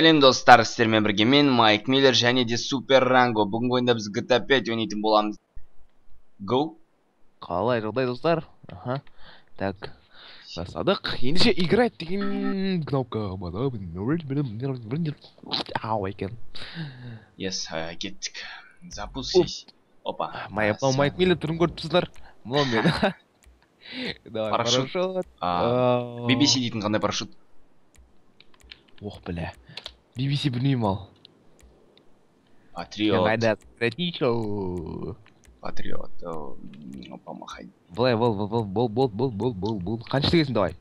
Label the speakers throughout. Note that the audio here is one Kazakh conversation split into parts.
Speaker 1: Сәлем достар, сіздермен бірге мен Майк Миллер және де Супер Ранго. Бүгінгі ойында біз GTA 5 ойнайтын боламыз. Go.
Speaker 2: Қалай жағдай, достар? Аха. Так. Жасадық. Ендеше играть деген кнопка. Ау екен.
Speaker 1: Yes, кеттік. Запустись. Опа.
Speaker 2: Майк Миллер түрін көріп тұрсыздар. Мынау мен. Давай,
Speaker 1: парашют. BBC дейтін қандай парашют?
Speaker 2: Ох, бля. BBC білмеймін ал.
Speaker 1: Патриот. Патриот. Опа, махай.
Speaker 2: Былай, бол, бол, бол, бол, бол, бол, бол, бол. Қанша тігесің, давай?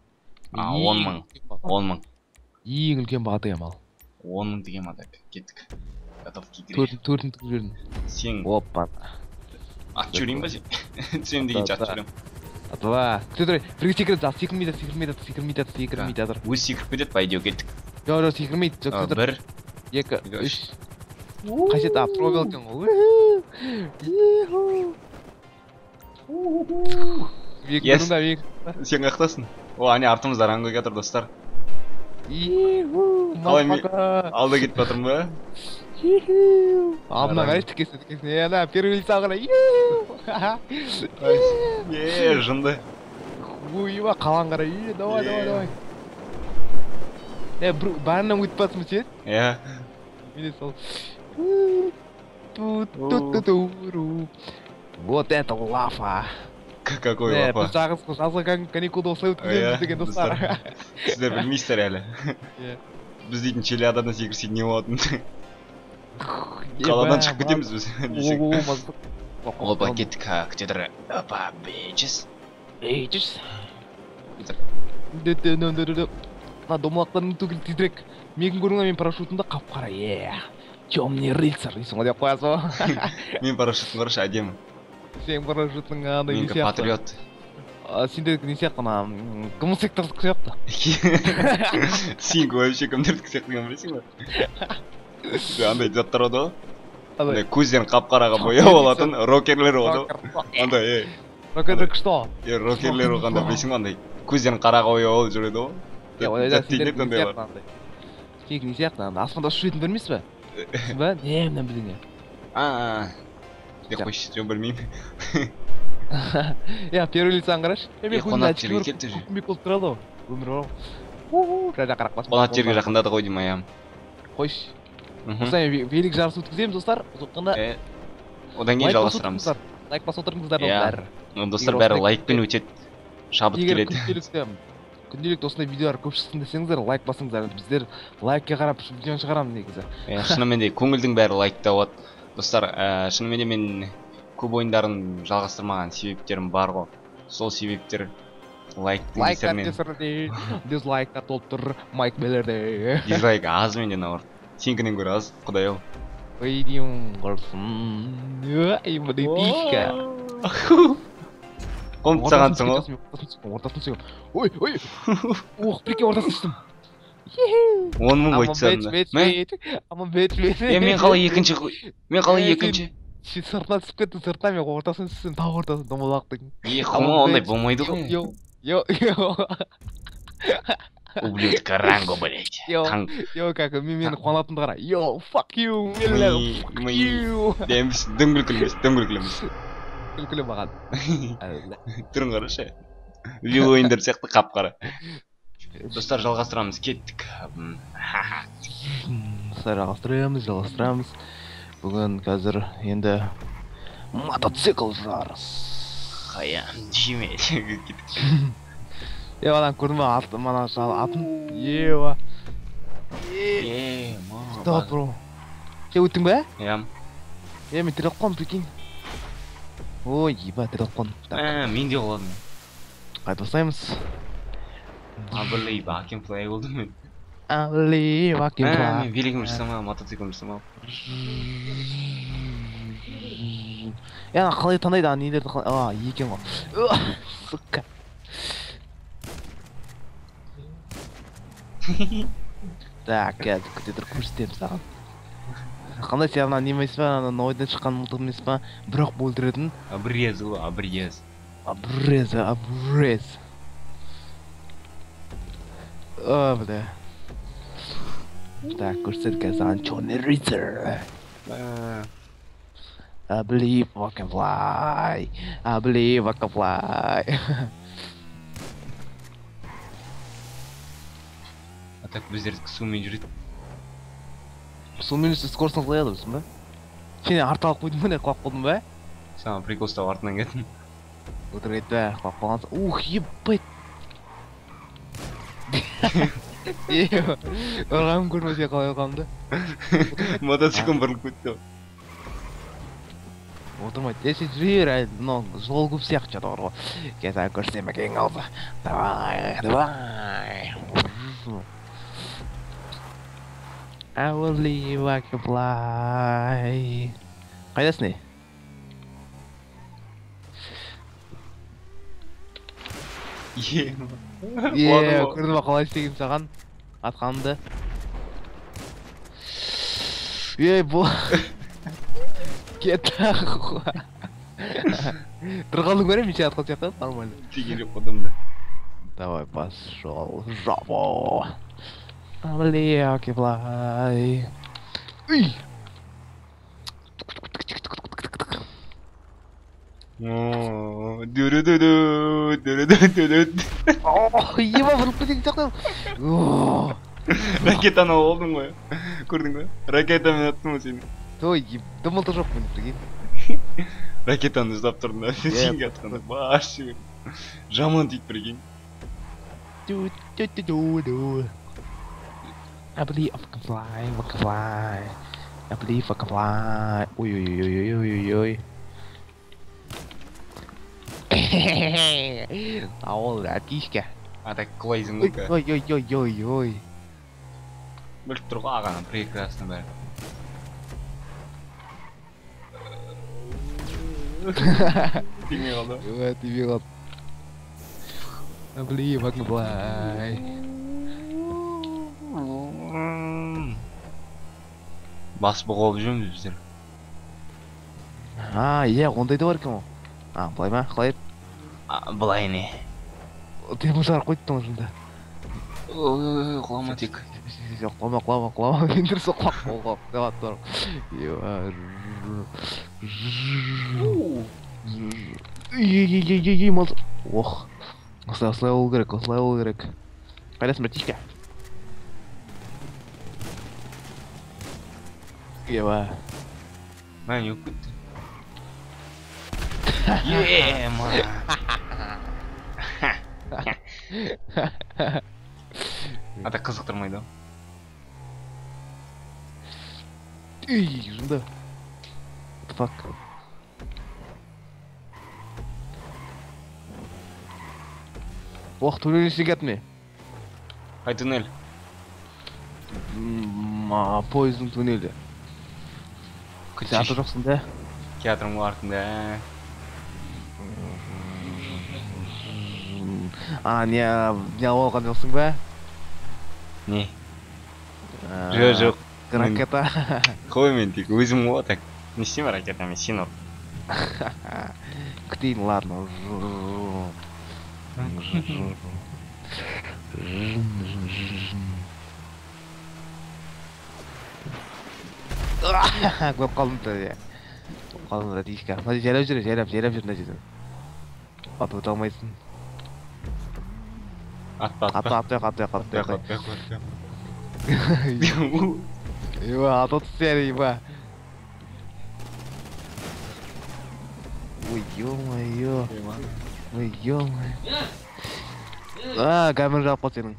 Speaker 1: 10 мың. 10 мың.
Speaker 2: Ең үлкен баға тігем ал.
Speaker 1: 10 мың тігем ада. Кеттік. Готов к игре.
Speaker 2: Төртін тігіп жібердім.
Speaker 1: Сен.
Speaker 2: Опа.
Speaker 1: Ат жіберейін ба сен? Түсем дегенше ат жіберем.
Speaker 2: Два. Күте тұр. Бірге секіріп, секірмейді, секірмейді, секірмейді, секірмейді жатыр.
Speaker 1: Өз секіріп кетеді, по идее, кеттік.
Speaker 2: Жоқ, жоқ, секірмейді. Жоқ, күте тұр.
Speaker 1: 1,
Speaker 2: 2, 3. Қасиет, а, пробел екен ғой.
Speaker 1: Yes. Сен қаяқтасың? О, әне артымызда Ранго келе достар. Қалай мен алда кетіп жатырмын ба?
Speaker 2: Алдына қарай тікесін, тікесін. Е, ана, первый лица қарай.
Speaker 1: Е, жынды.
Speaker 2: Ойба, қалан қарай. Е, давай, давай, давай. Е, бәрінен өтіп жатсың сен?
Speaker 1: Иә.
Speaker 2: Міне сол. Вот это лафа.
Speaker 1: Какой лафа?
Speaker 2: Біз жазғы каникулды осылай өткіземіз деген, достар.
Speaker 1: Сіздер білмейсіздер әлі. Біз дейтін Челядадан секірсек не болатынын. Қаладан шығып кетеміз біз. Опа, кеттік. Күте тұр. Опа, bitches.
Speaker 2: Bitches. Мына домалақтардың түгіл тезірек. Менің көріңе, мен парашютымда қап-қара. Е, темный рыцарь дейсің ғой деп қоясың ғой.
Speaker 1: Мен парашютым қарашы, әдемі.
Speaker 2: Сенің парашютың андай не
Speaker 1: Менікі
Speaker 2: сияқты.
Speaker 1: Патриот.
Speaker 2: Сендердікі не сияқты, ана гомосектордікі сияқты.
Speaker 1: Сенікі вообще кімдердікі сияқты екенін білесің ба? Андай заттар болады ғой. Андай көздерін қап-қараға бояп алатын рокерлер болады ғой. Андай, е.
Speaker 2: Рокерлер күшті ғой.
Speaker 1: Е, рокерлер болғанда білесің ба, андай көздерін қараға бояп алып жүреді ғой. Зат.
Speaker 2: Сенікі не сияқты, андай аспанда ұшып жүретін білмейсіз ба? Ба? Не, мына бірдеңе.
Speaker 1: А, деп қойшы, жоқ, білмеймін.
Speaker 2: Я, первый лицаны қарашы. Е,
Speaker 1: қонақ жерге келді уже.
Speaker 2: Көкпеңбек болып тұрады ғой. Өмір бар ғой. Жай қарап басып.
Speaker 1: Қонақ жерге жақындады ғой деймін, аяғым.
Speaker 2: Қойшы. Осылай велик жарыс өткіземіз, достар. Ұзаққанда.
Speaker 1: Одан кейін жалғастырамыз.
Speaker 2: Лайк басып отырыңыздар, достар.
Speaker 1: Достар, бәрі лайкпен өтеді. Шабыт келеді.
Speaker 2: Күнделікті осындай видеолар көп шықсын десеңіздер, лайк басыңыздар. Біздер лайкке қарап видеоны шығарамыз негізі.
Speaker 1: Шынымен де көңілдің бәрі лайкта болады. Достар, шынымен де мен көп ойындарын жалғастырмаған себептерім бар ғой. Сол себептер лайктың кесірінен.
Speaker 2: Лайктар дизлайктар толып тұр Майк Миллерде.
Speaker 1: Дизлайк аз менде, наоборот. Сенікінен гөрі аз, құдай ау.
Speaker 2: Ой, деймін құрсын. Ой, мыдытишка.
Speaker 1: Қонып тастағансың ғой.
Speaker 2: Ортасын түсем. Ой, ой. Ох, прикинь, ортасын түстім.
Speaker 1: 10 мың қойып тастадым да. Е, мен қалай екінші? Мен қалай екінші?
Speaker 2: Сен сыртына түсіп кеттің, сыртына, мен ортасын түстім, тау ортасын домалақтың.
Speaker 1: Е, құма, ондай болмайды ғой.
Speaker 2: Йо, йо, йо.
Speaker 1: Ублюдка Ранго, блядь.
Speaker 2: Йо, как мені қуанатынды қара. Йо, fuck you, Миллер, fuck you.
Speaker 1: Деміз, дым күлкілі емес, дым күлкілі емес.
Speaker 2: Күлкілі маған.
Speaker 1: Түрін қарашы. Вил ойындар сияқты қап-қара. Достар, жалғастырамыз, кеттік.
Speaker 2: Достар, жалғастырамыз, жалғастырамыз. Бүгін қазір енді мотоцикл жарыс.
Speaker 1: Хая, жеме, кеттік.
Speaker 2: Е, ананы көрдің ба, аты, мана атын? Ева.
Speaker 1: Е, ма.
Speaker 2: Стоп, бро. Сен өттің бе?
Speaker 1: Иә.
Speaker 2: Е, мен тіреліп қалдым, прикинь. Ой, еба, тіреліп қалдым.
Speaker 1: Мен де құладым.
Speaker 2: Қайта бастаймыз.
Speaker 1: I believe I can fly болдым мен.
Speaker 2: I believe I can fly.
Speaker 1: Мен велигім жасамай, мотоциклім жасамай.
Speaker 2: Е, ана қалай таңдайды, ана нелерді қалай... А, екен ғой. Сука. Так, қазір күте тұр, көрсетемін саған. Қандай сен ана не емес па, ана ойдан шыққан мылтық емес па, бірақ өлтіретін.
Speaker 1: Обрез ғой, обрез.
Speaker 2: Обрез, обрез. О, бля. Так, көрсет қазір саған черный рыцарь. I believe I can fly. I believe I can fly.
Speaker 1: А так біздердікі сумен жүреді.
Speaker 2: Сумен жүрсе скоростьін азаяды, білесің ба? Сен арта алып қойдың ба, не құлап қалдың ба?
Speaker 1: Саған прикол ұстап артынан кеттім.
Speaker 2: Өтірік айтпа, құлап қалғансың. Ух, ебать. Ұрғанын көрмесе қалай ұрғанымды?
Speaker 1: Мотоциклім бұрылып кетті.
Speaker 2: Отырмайды. Е, сен жүре бер, әлі мынау жол көп сияқты жатыр ғой. Кел саған көрсетемін әкең алды. Давай, давай. I will leave like a fly. Қайдасың не?
Speaker 1: Е,
Speaker 2: Е, көрдің ба қалай істегенім саған? Атқанымды. Ей, бұл... Кет нахуй. Тұрғанын көремін, мен сені атқан сияқты, нормально.
Speaker 1: Тиген жоқ адамда.
Speaker 2: Давай, пошел в жопу. Бля, окей, fly. Үй!
Speaker 1: О, дүрү-дү-ду, дүрү-дү-дү-ду.
Speaker 2: О, еба, бұрылып кететін сияқты. О.
Speaker 1: Ракетаны алып алдың ғой. Көрдің бе? Ракетамен аттым ғой сені.
Speaker 2: Той, дым мылтық жоқ менде, прикинь.
Speaker 1: Ракетаны ұстап тұрдым да, сенге атқанда вообще жаман тиді, прикинь.
Speaker 2: Ду-ду-ду-ду-ду. I believe I can fly, I can fly. I believe I can fly. Ой-ой-ой-ой-ой-ой. Ауыл, әтишке.
Speaker 1: А так құлайсың ғой.
Speaker 2: Ой-ой-ой-ой-ой.
Speaker 1: Біліп тұр ғой ағаны, прекрасно бәрі. Тимей қалды.
Speaker 2: Ой, тимей қалды. I believe I can fly.
Speaker 1: Бас бұғы болып жүрміз біздер.
Speaker 2: А, иә, ондай да бар екен ғой. А, былай ма? Қалай еді?
Speaker 1: А, былай не?
Speaker 2: Темір шығарып қойды тұңғышында.
Speaker 1: Ой, құлама тек.
Speaker 2: Жоқ, құлама, құлама, құлама. Мен дұрыс құлап құлап деп аттым. Ей, мал. Ох. Осылай, осылай болу керек, осылай болу керек. Қайдасың, братишка? Еба.
Speaker 1: Мә, не болып кетті? Ема. А так қызықтырмайды.
Speaker 2: Ей, жынды. What the fuck? Ох, туннель ішіне кеттім.
Speaker 1: Қай туннель?
Speaker 2: Пойыздың туннелі. Сен аты жоқсың да?
Speaker 1: Келатырмын ғой артында.
Speaker 2: А, не алып алған жоқсың ба?
Speaker 1: Не? Жоқ, жоқ.
Speaker 2: Ракета.
Speaker 1: Қой, мен тек өзім ғой так. Не істеймін ракетамен, сен ұр.
Speaker 2: Күтейін, ладно. Көріп қалдым да, иә. Көріп қалдым, братишка. Мына жайлап жүр, жайлап, жайлап жүр мына жерден. Атып өте алмайсың.
Speaker 1: Атпа, атпа.
Speaker 2: Атпа, атпа, атпа, атпа,
Speaker 1: атпа, атпа.
Speaker 2: Еба, атып түсер, еба. Ой, ё-моё. Ой, ё-моё. А, камера жауып қалды сенің.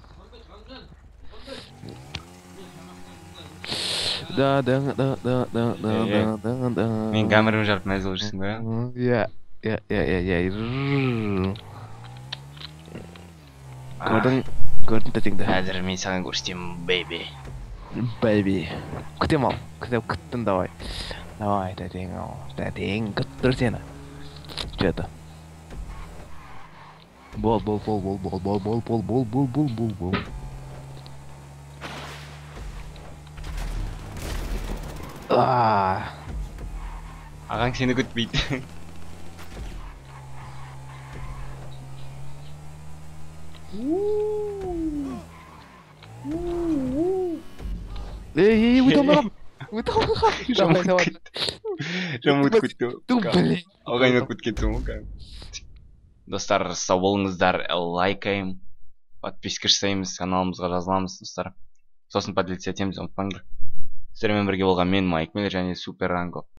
Speaker 2: Да, да, да, да, да, да, да, да, да.
Speaker 1: Мен камерам жарып мәз болып жүрсің ба?
Speaker 2: Иә, иә, иә, иә, иә. Көрдің, көрдің тәтеңді.
Speaker 1: Қазір мен саған көрсетемін, бэйби.
Speaker 2: Бэйби. Күтем ал, күтем, күттім, давай. Давай, тәтең ал, тәтең күтіп тұр сені. Че это? Бол, бол, бол, бол, бол, бол, бол, бол, бол, бол, бол, бол, бол.
Speaker 1: Ағаң сені күтпейді.
Speaker 2: Ей, ей, өте алмай қалдым. Өте алмай қалдым. Давай, давай.
Speaker 1: Жаман өтіп кетті.
Speaker 2: Ту, блин.
Speaker 1: Алға айналып кеткенсің ғой кәдімгі. Достар, сау болыңыздар, лайкаем, подписка жасаймыз, каналымызға жазыламыз, достар. Сосын поделиться етеміз, ұмытпаңдар. Сіздермен бірге болған мен, Майк Миллер және Супер Ранго.